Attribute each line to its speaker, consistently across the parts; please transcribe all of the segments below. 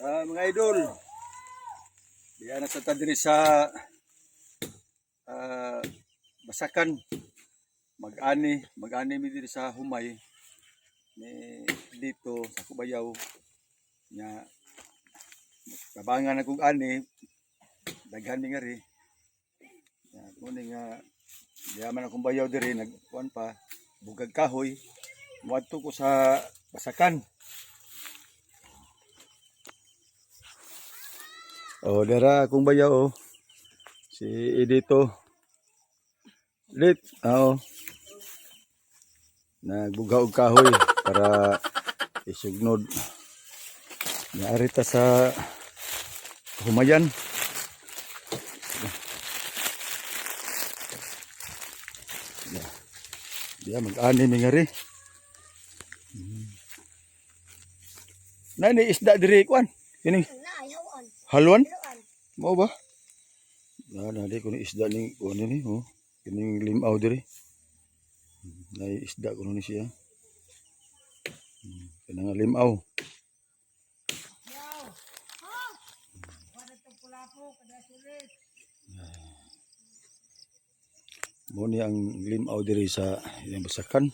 Speaker 1: Mga idol, diyan na sa tadiri sa ah, Basakan. Mag-ani mi diri sa Humay ni dito sa Kubayaw nya tabangan na kog ani, daghan mi ngari. Nya mo ni nga diya man akong bayaw diri nagkuan pa bugag kahoy, muadto ko sa Basakan. Oh, dara akong bayaw oh. Si Edito. Lit, oo. Nagbuga og kahoy para isugnod. Naari ta sa humayan. Ya. Ya, mag-ani mi ngari. Nani isda diri kuan. Kini
Speaker 2: Na, hawan.
Speaker 1: haluan.
Speaker 2: Haluan.
Speaker 1: Mao ba? Na na di ko ni isda ni kuan ni oh. Kining limaw diri. Nay isda kuno ni siya. Kanang nga limaw. Mo ni ang limaw diri sa iyang basakan.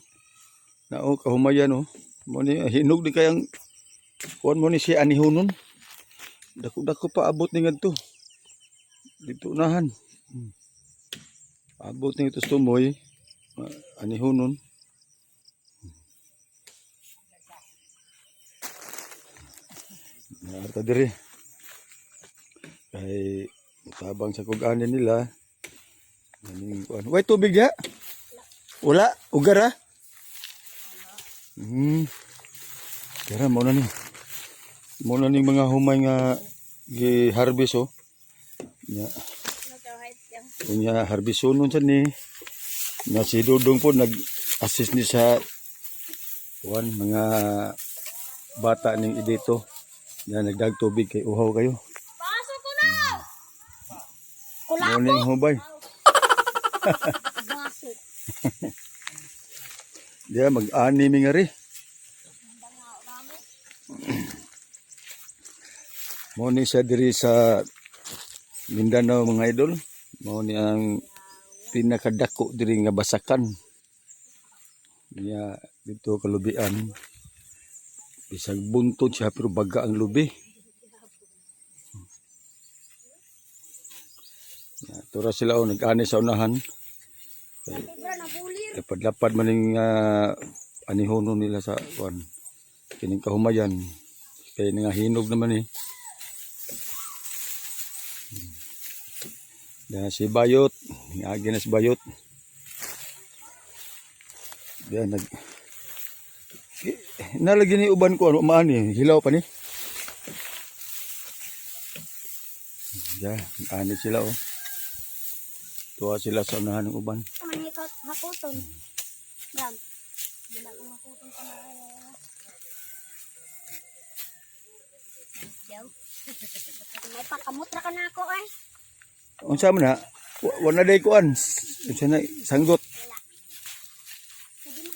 Speaker 1: Nao kahumayan oh. Mo ni hinog di kayang kuan mo ni siya anihunon. Dako-dako pa abot ni ngadto. Dito unahan. Abot ni ito sa tumoy. Anihunon. Naarta diri. Kay tabang sa kug-ani nila. Aning kuan. Way tubig ya? Wala, ugar ah. Kaya mo na ni. Mo na ning mga humay nga gi-harvest oh. Nya, unya harvest nun sa ni. Nya si Dudong po nag-assist ni sa kuan mga bata ning idito. Nya nagdag tubig kay uhaw kayo.
Speaker 2: Pasok ko na! Kulapo!
Speaker 1: Mo ning hubay.
Speaker 2: Baso.
Speaker 1: Diya mag-ani mi nga ri. Mo ni siya diri sa Mindanao, mga idol. Mao ni ang pinakadako diri nga basakan. Niya dito kalubian. Bisag buntod siya pero baga ang lubi. Ya, tura sila oh, nag-ani sa unahan.
Speaker 2: Bro, nabulir.
Speaker 1: Lapad-lapad man ning anihono nila sa kuan. Kining kahumayan. Kay nga hinog naman eh. Da si Bayot, agi na si Bayot. Diyan nag nalagi ni uban ko ano maan eh, hilaw pa ni. Ya, ani sila oh. Tuwa sila sa unahan ng uban.
Speaker 2: Manihikot, hakuton. Bram. Wala akong hakuton pa na. Yaw. May pakamutra ka na ako ay.
Speaker 1: Unsa man na? Wala day kuan. Unsa na sanggot.
Speaker 2: Pwede na.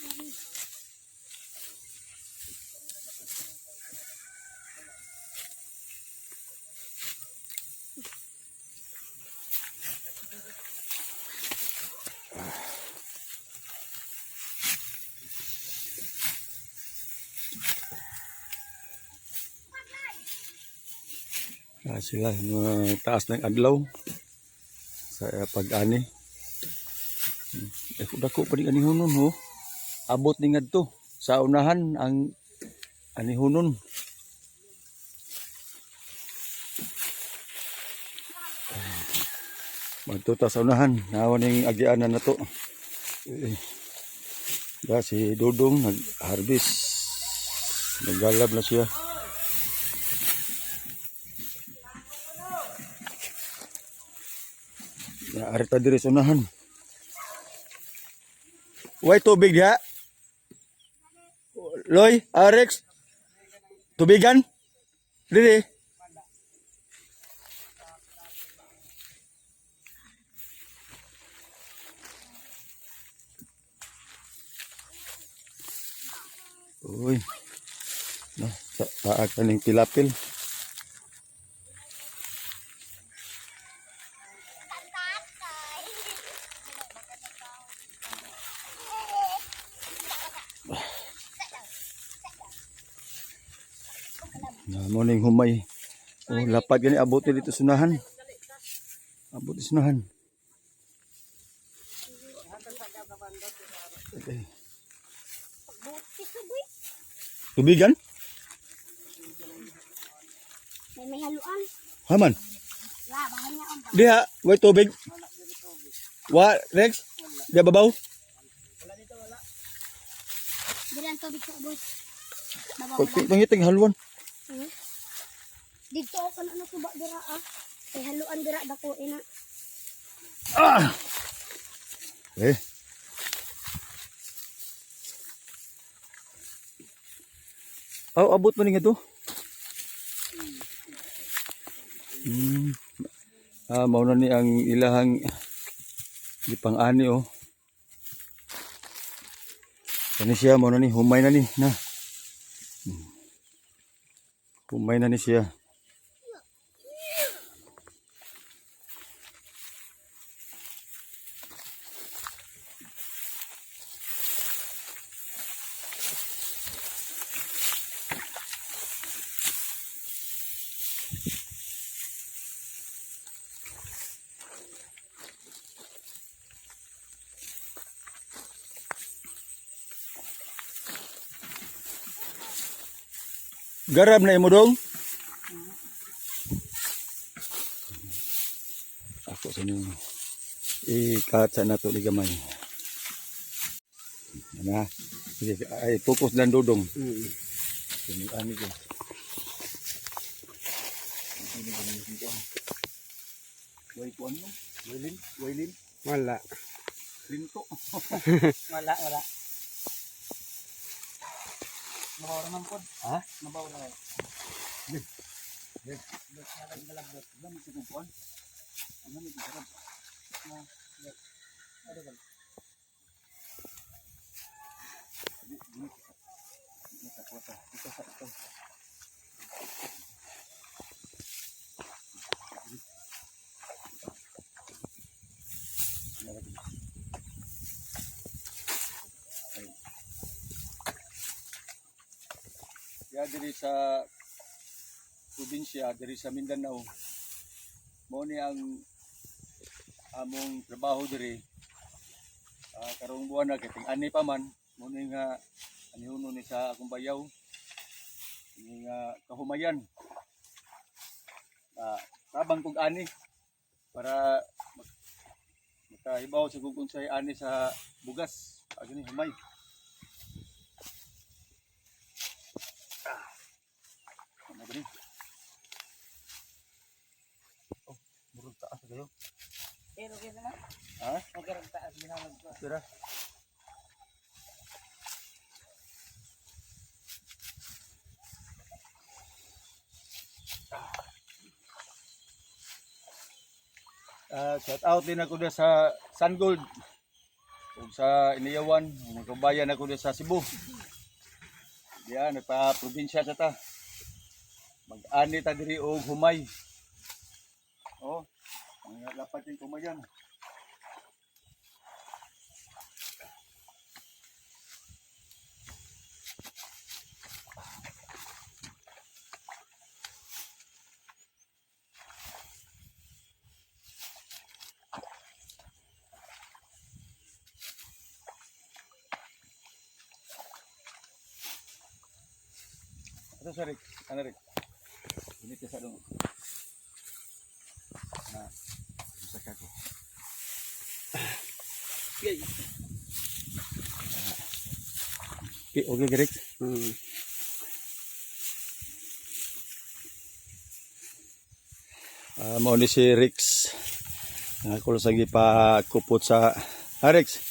Speaker 1: Ah, sila mga taas ng adlaw sa pag-ani. Dako dako pa ni anihunon ho. Abot ni ngadto sa unahan ang anihunon. Magtuta sa unahan, nawa ning agianan na to. Eh, da si Dudong nag-harvest. Naggalab na siya. Ya, arita diri sa unahan. Way tubig diha. Loy, Arex. Tubigan? Diri. Uy. Na, sa taak kaning pilapil. Na mo ning humay. Oh, lapad gani abot dito sunahan. Abot sunahan. Okay.
Speaker 2: Pagbuti sa boy.
Speaker 1: Tubigan?
Speaker 2: May haluan.
Speaker 1: Haman.
Speaker 2: Wala, bahay niya ang
Speaker 1: Diha, way tubig. Wa, Rex? Diha babaw?
Speaker 2: Dili ang tubig sa ubos. Babaw wala.
Speaker 1: Pangiting haluan.
Speaker 2: Hmm? Dito ako na ano suba dira ah. Kay haluan dira dako ina.
Speaker 1: Ah! Eh. Oh, abot mo ni nga to. Hmm. Ah, mao na ni ang ilahang gipang-ani oh. Kani siya mao na ni humay na ni na. Humay na ni siya. Garab na imo dong. Ako sa inyo. I-cut sa nato ni gamay. Ana. Sige, ay focus lang dudong. Kini ani ko. Way kuan no? Waylin, waylin,
Speaker 3: Wala.
Speaker 1: linto.
Speaker 3: Wala, wala. Mabaw naman po.
Speaker 1: Ha?
Speaker 3: Mabaw na.
Speaker 1: Ya diri sa probinsya, diri sa Mindanao. Mao ni ang among trabaho diri. Ah, karong buwan na kay ani pa man mo ni nga anihuno ni sa akong bayaw. Ni nga kahumayan. Ah, tabang kog ani para makahibaw sa kung unsay ani sa bugas. Agi ni humay. Ano ba ni? Oh, murag taas na kayo.
Speaker 3: Pero kaya na.
Speaker 1: Ha?
Speaker 3: Okay rin taas ginamag ko.
Speaker 1: Tira. Ah, shout out din ako din sa Sun Gold ug sa Iniyawan, mga kabayan ako din sa Cebu. Diyan nagpa-probinsya sa ta. Mag-ani ta diri og humay. Oh, mga lapat yung kumayan. Ito sa Rick. Ano Rick? Init ka sa dong. Na. Sa kako. Okay, okay Rick. Ah, mao ni si Rix. Ako sa gipakupot sa ah, Rix.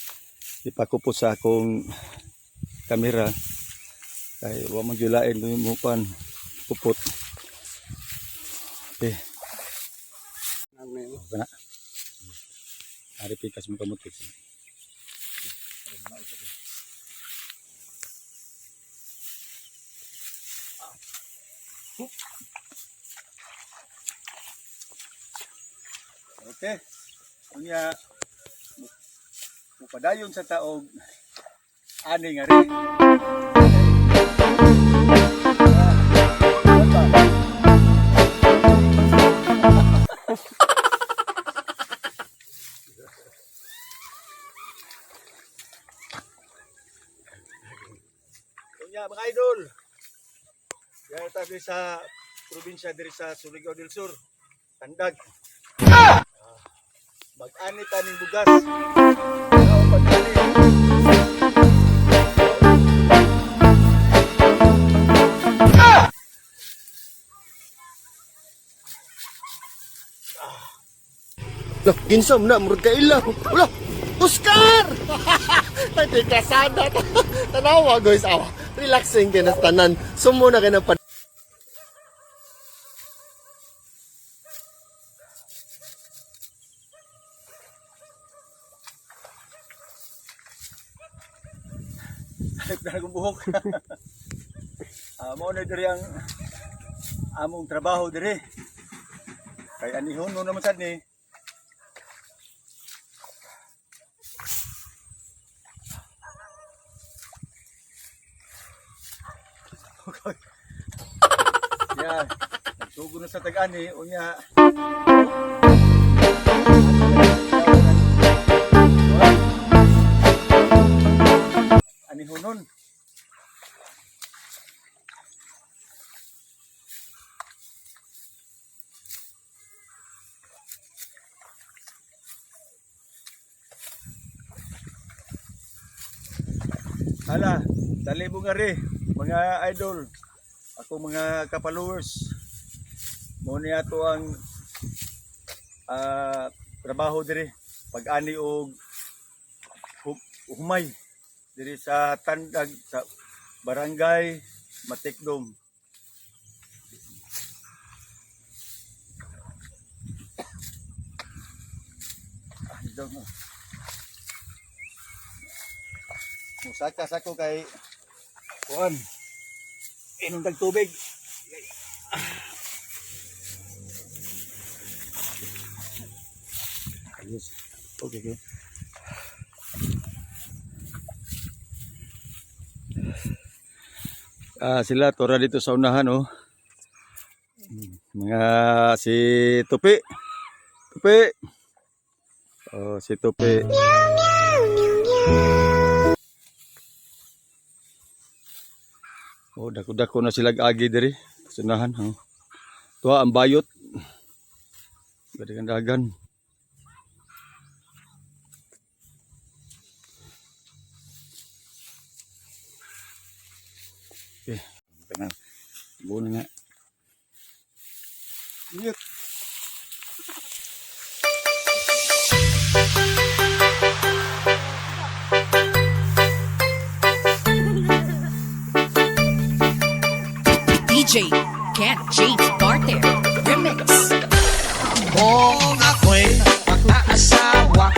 Speaker 1: Gipakupot sa akong kamera. Kay wa man gyulain mo pan kupot. Okay. Kana. Ari pikas mo kamutik. Okay. Unya mupadayon sa taog ani nga rin. Ah, Unya mga idol. Diyan tayo sa probinsya diri sa Surigao del Sur. Tandag. Ah, mag-ani taning bugas. Ano pag-ani?
Speaker 4: Lah, ginsam na, murag kaila. Wala, Oscar! Tay, kasada. Tanawa, guys. Awa, relaxing kay na sa tanan. Sumo na kay na pa.
Speaker 1: Halip na akong buhok. Mao na diri ang among trabaho diri. Kay anihon no naman sad ni. Ya, nagsugo na sa tag-ani unya. Anihonon. Hala, dali mo nga ri, mga idol, ako mga ka-followers. Mo ni ato ang trabaho diri pag-ani og humay diri sa Tandag sa Barangay Matikdom. Dito mo. Musaka sa ko kay kuan. Inom tag tubig. Ayos. Okay, okay. Sila tora dito sa unahan oh. Mga si Tupi. Tupi. Oh, si Tupi. Oh, dako-dako na sila agi diri sa unahan oh. Tuwa ang bayot. Dagan-dagan. Okay. Tama. Buo na nga. Ingat.
Speaker 5: DJ Cat James Barter Remix.
Speaker 6: Kung ako'y mag-aasawa,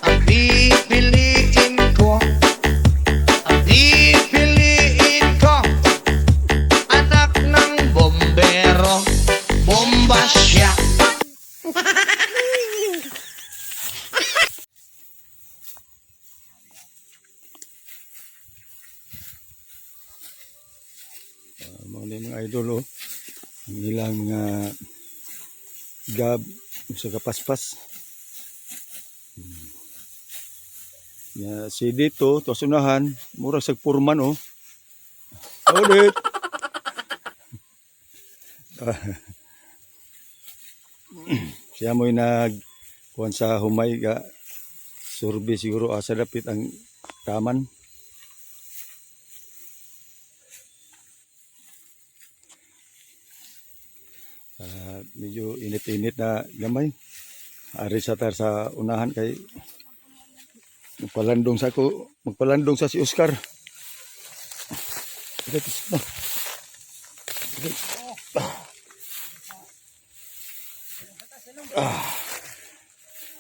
Speaker 6: ang pipiliin ko, ang pipiliin ko, anak ng bombero, bomba siya.
Speaker 1: Mga na yung mga idol oh. Ang ilang mga gab sa kapaspas. Ya, si dito, to sunahan, murag sa purman oh. Ulit. Siya mo'y nag kuan sa humay ga survey siguro asa dapit ang taman. Medyo init-init na gamay. Ari sa tar sa unahan kay magpalandong sa ko, magpalandong sa si Oscar. Okay, tis na. Okay.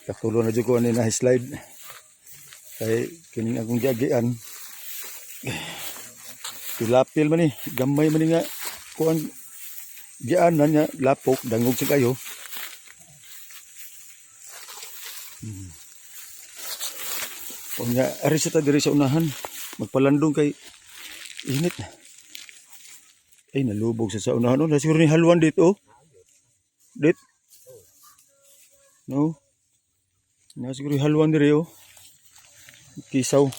Speaker 1: Kakulo na jud ko ani na slide. Kay kining akong giagian. Pilapil man ni, gamay man ni nga kuan gian na niya lapok dangog sa kayo. Unya ari sa ta diri sa unahan magpalandong kay init. Ay nalubog sa unahan oh, na siguro ni haluan dito. Oh. Dit. No. Na siguro haluan diri oh. Kisaw.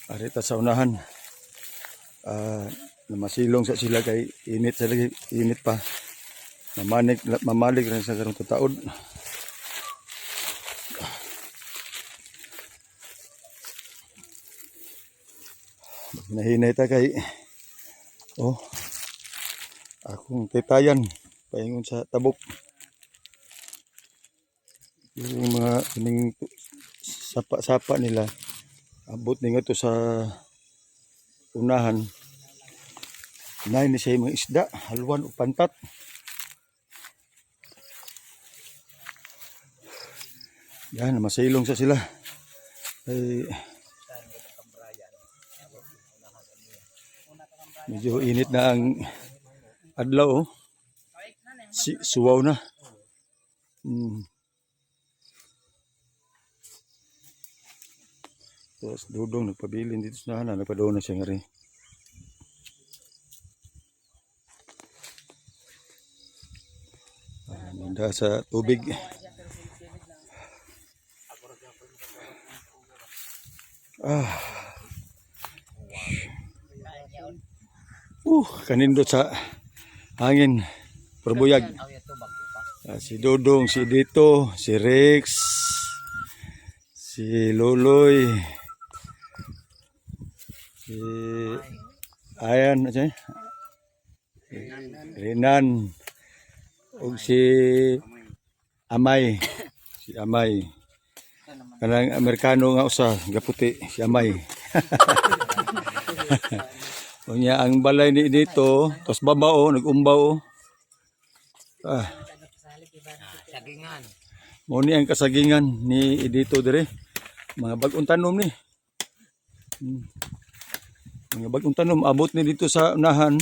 Speaker 1: Ari ta sa unahan. Ah, namasilong sa sila kay init sa lagi, init pa. Mamanik mamalik rin sa karong tataod. Nahinay ta kay oh akong titayan paingon sa tabok. Yung mga kining sapa-sapa nila abot ni nga to sa unahan. Nay ni siya yung mga isda, halwan o pantat. Yan, masilong sa sila. Ay, medyo init na ang adlaw. Oh. Si, suwaw na. Tapos Dudong nagpabilin dito sa unahan, nagpadoon na siya nga rin. Ah, nanda sa tubig. Ah. Kanindot sa hangin. Perbuyag. Ah, si Dodong, si Dito, si Rex, si Loloy, si Ayan, ano siya? Renan, ug si Amay, si Amay. Kanang Amerikano nga usa, gaputi, si Amay. Unya ang balay ni dito, tos babao, nagumbaw. Oh. Ah.
Speaker 3: Sagingan.
Speaker 1: Mao ni ang kasagingan ni dito dire. Mga bag-ong tanom ni. Mga bag-ong tanom abot ni dito sa unahan.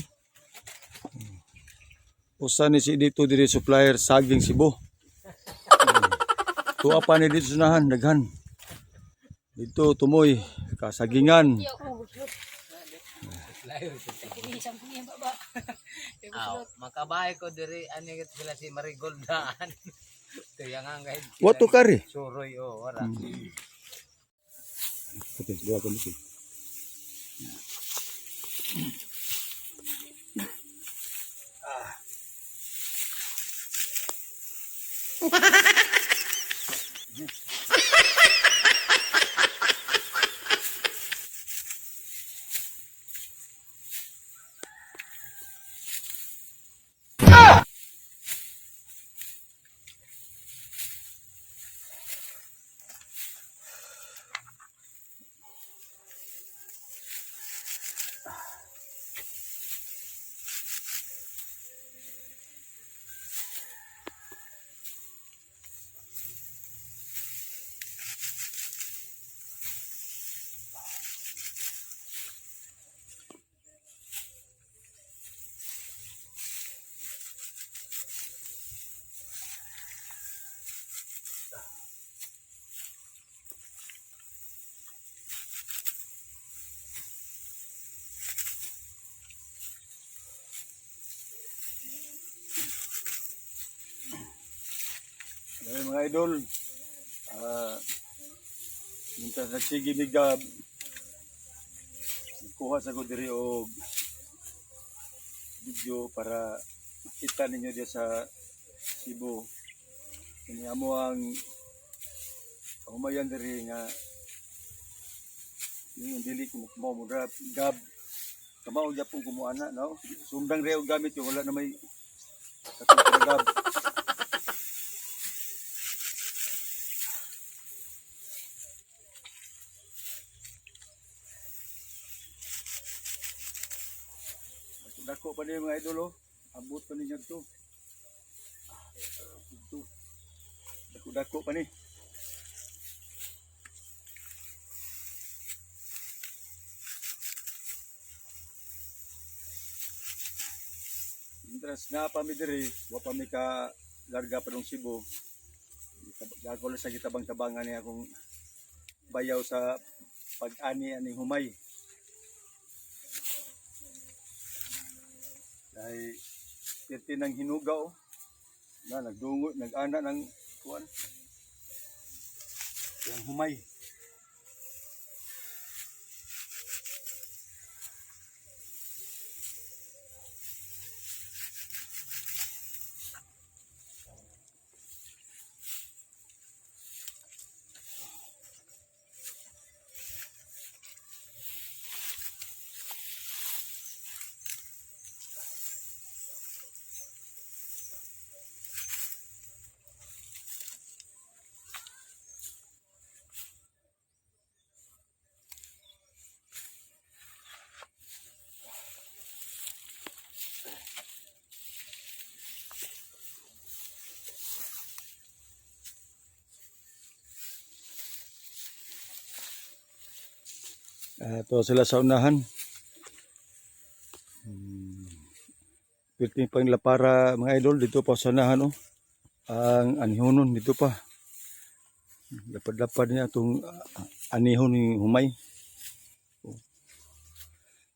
Speaker 1: Usa ni si dito dire supplier saging Cebu. Tuwa pa ni dito sa unahan daghan. Dito tumoy kasagingan.
Speaker 3: Aw, makabay ko diri ani sila si Marigoldaan. Kaya nga ngay.
Speaker 1: Wato kari.
Speaker 3: Suroy oh, ora.
Speaker 1: Puti, duha ka musi. Ayun, mga idol. Ah, mintas nagsige mi gab. Kuha sa ko diri og video para makita ninyo diya sa Cebu. Kini amo ang humayan diri nga yung dili ko mo mo gab gab kamao gyapon kumuana no. Sundang reo gamit yung wala na may katong gab. Dako pa niyo mga idol oh. Abot pa ninyo to. Ito. Dako-dako pa ni. Mientras na pa mi diri, wa pa mi ka larga pa dong Cebu. Ako lang sa gitabang-tabangan niya akong bayaw sa pag-ani aning humay. Dahil pirti ng hinugaw na nagdungo, nag-ana ng kuan. Yang humay. To sila sa unahan. Pirting pang lapara, mga idol, dito pa sa unahan oh. Ang anihonon dito pa. Lapad-lapad niya itong anihon ni humay. Oh.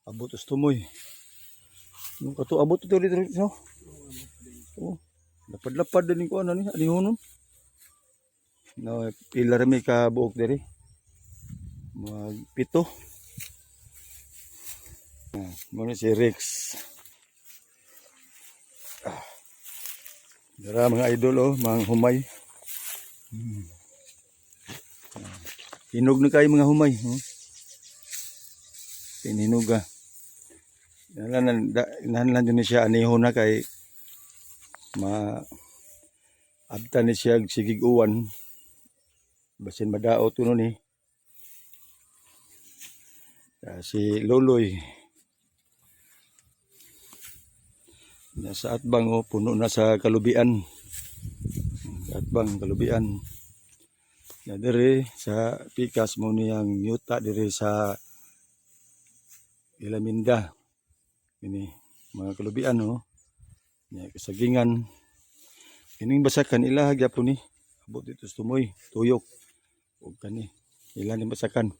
Speaker 1: Abot us tumoy. Nung kato abot ito dito no. Oh. Lapad-lapad din ko ano ni anihonon. No, pila ra mi ka buok diri. Mag 7. Ah, muna si Rex. Ah. Dara mga idol oh, mga humay. Ah. Hinog na kayo mga humay. Oh. Pininog ah. Nalan ni siya aniho na kay ma abta ni siya sigig uwan basin madaot kuno ni. Ah, si Loloy nasa atbang oh, puno na sa kalubian. Sa atbang kalubian na dire sa pikas mo niyang yuta dire sa Ilaminda ini mga kalubian oh niya kasagingan kining basakan ilaha gyapon ni abot dito sa tumoy tuyok ug kani ila ni basakan.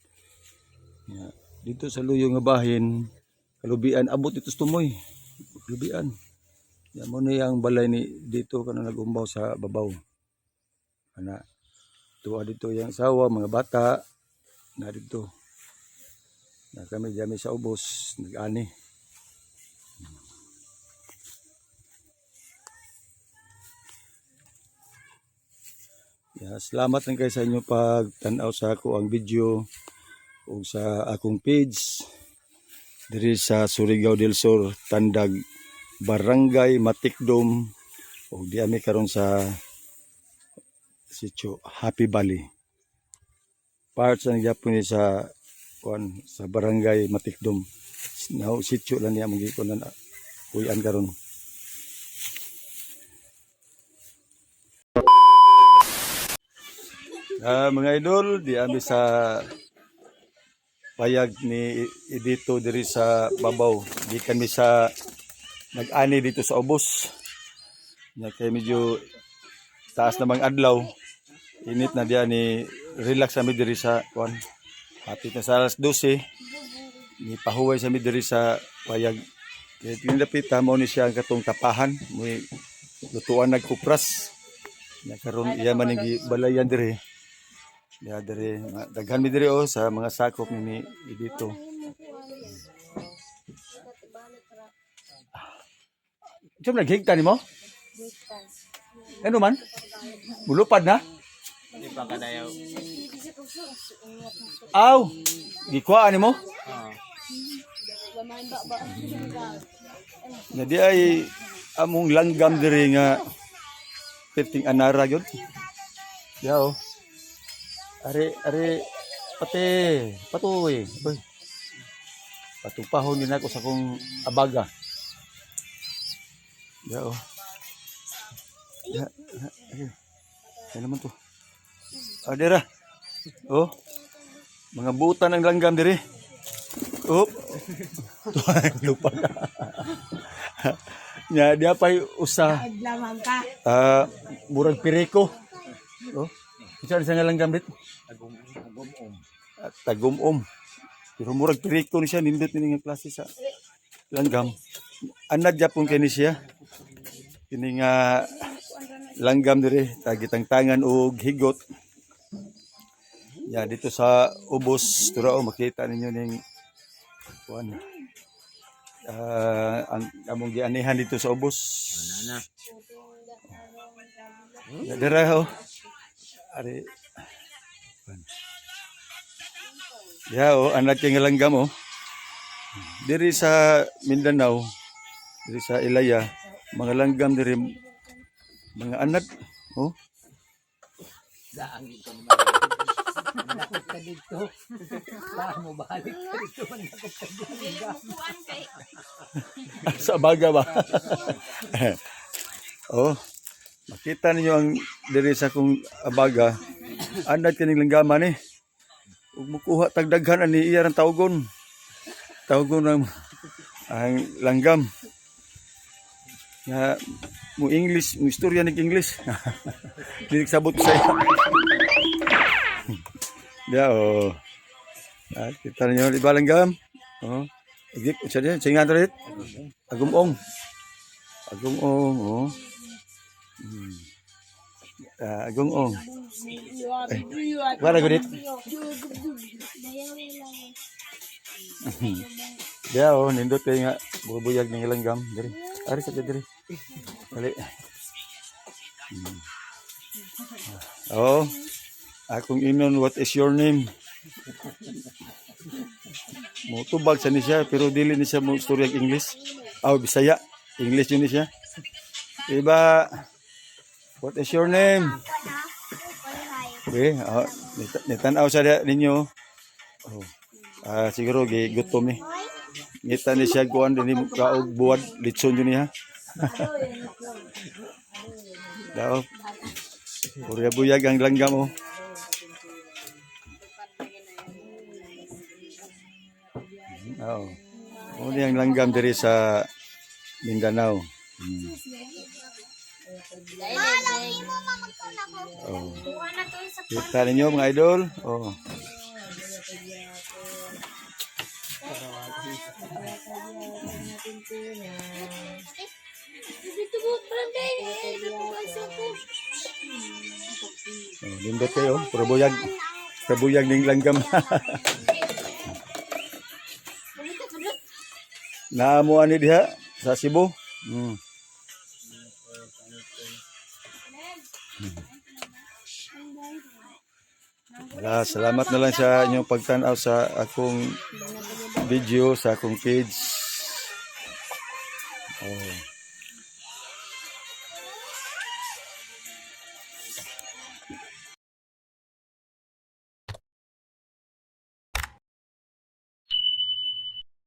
Speaker 1: Ya, dito sa luyo nga bahin kalubian abot dito sa tumoy kalubian. Ya mo ni ang balay ni dito kana nagumbaw sa babaw ana tuwa dito yang sawa mga bata na dito na kami jami sa ubos nag-ani. Yeah, salamat lang kayo sa inyo pagtanaw sa ako ang video o sa akong page diri sa Surigao del Sur, Tandag, Barangay Matikdom o di ami karon sa sitio Happy Valley. Part sa gyapon ni sa kuan sa Barangay Matikdom. Now sitio lang niya mong gikunan kuyan karon. Ah, mga idol, di ami sa payag ni dito diri sa babaw. Di kami sa nag-ani dito sa ubos. Nya kay medyo taas na mang adlaw. Init na diya ni relax kami diri sa kuan. Hapit na sa alas 12. Ni pahuway sa mi diri sa payag. Kaya tinlapit mao ni siya ang katong tapahan. May lutuan nagkupras. Nya karon iya man ning balayan diri. Ya diri daghan mi diri oh sa mga sakop ni dito. Jom naghigta nimo? Ano man? Mulupad na?
Speaker 3: Di pa kadayaw.
Speaker 1: Aw, gikuhaan nimo?
Speaker 3: Oo.
Speaker 1: Nga di ay among langgam diri nga perting anara gyud. Yao. Are are pate patuy. Uy. Patupahon din ako sa akong abaga. Yao. Ya, ya, ya. Ano naman to? Ah, dira. Oh. Mga butan ang langgam diri. Oh. Lupa na. Nya dia pa'y usa. Ah, murag pireko. Oh. Isa sa nga langgam dit?
Speaker 3: Tagum-um.
Speaker 1: Ah, tagum-um. Pero murag pireko ni siya nindot ni nga klase sa langgam. Anad gyapon kay ni siya. Kini nga langgam diri tagitang-tangan og higot. Ya dito sa ubos turao makita ninyo ning kuan. Ah, ang among gianihan dito sa ubos.
Speaker 3: Na.
Speaker 1: Ya, dira oh. Ari. Ya oh, anak kay nga langgam oh. Diri sa Mindanao, diri sa Ilaya, mga langgam diri mga anad oh.
Speaker 3: Daang ito naman. Mandakop ka dito. Baka mo balik ka dito. Mandakop ka dito.
Speaker 1: Sa baga ba? Oh. Makita ninyo ang diri sa akong abaga. Anad kining langgama ni. Ug mukuha tagdaghan ani iya rang tawgon. Tawgon ang langgam. Nga mo English, mo istorya nig English. Dili sabot sa iya. Ya oh. Ah, kita ninyo di ba langgam? Oh. Igip sa diyan, singa rit. Agumong. Agumong, oh. Ah, agumong. Eh, wala gudit. Diya oh, nindot kayo nga bubuyag ng langgam diri. Ari sa diri. Dali. Oh. Akong inon, "What is your name?" Mutubag sa ni siya pero dili ni siya mo istorya og English. Aw, Bisaya. English yun ni siya. Iba, what is your name? Okay, oh, nitanaw sa diha ninyo. Oh. Ah, siguro gigutom ni. Ngita ni siya kuan dinhi kaog buwad litson yun niya. Daw. Purya buyag ang langgam oh. Oo. Mo ni ang langgam diri sa Mindanao. Oh. Kita ninyo mga idol. Oh. Oh, nindot kayo. Puro buyag. Puro buyag ning langgam. Naamo ani diha sa Cebu. Wala, salamat na lang sa inyong pagtanaw sa akong video, sa akong page. Oh.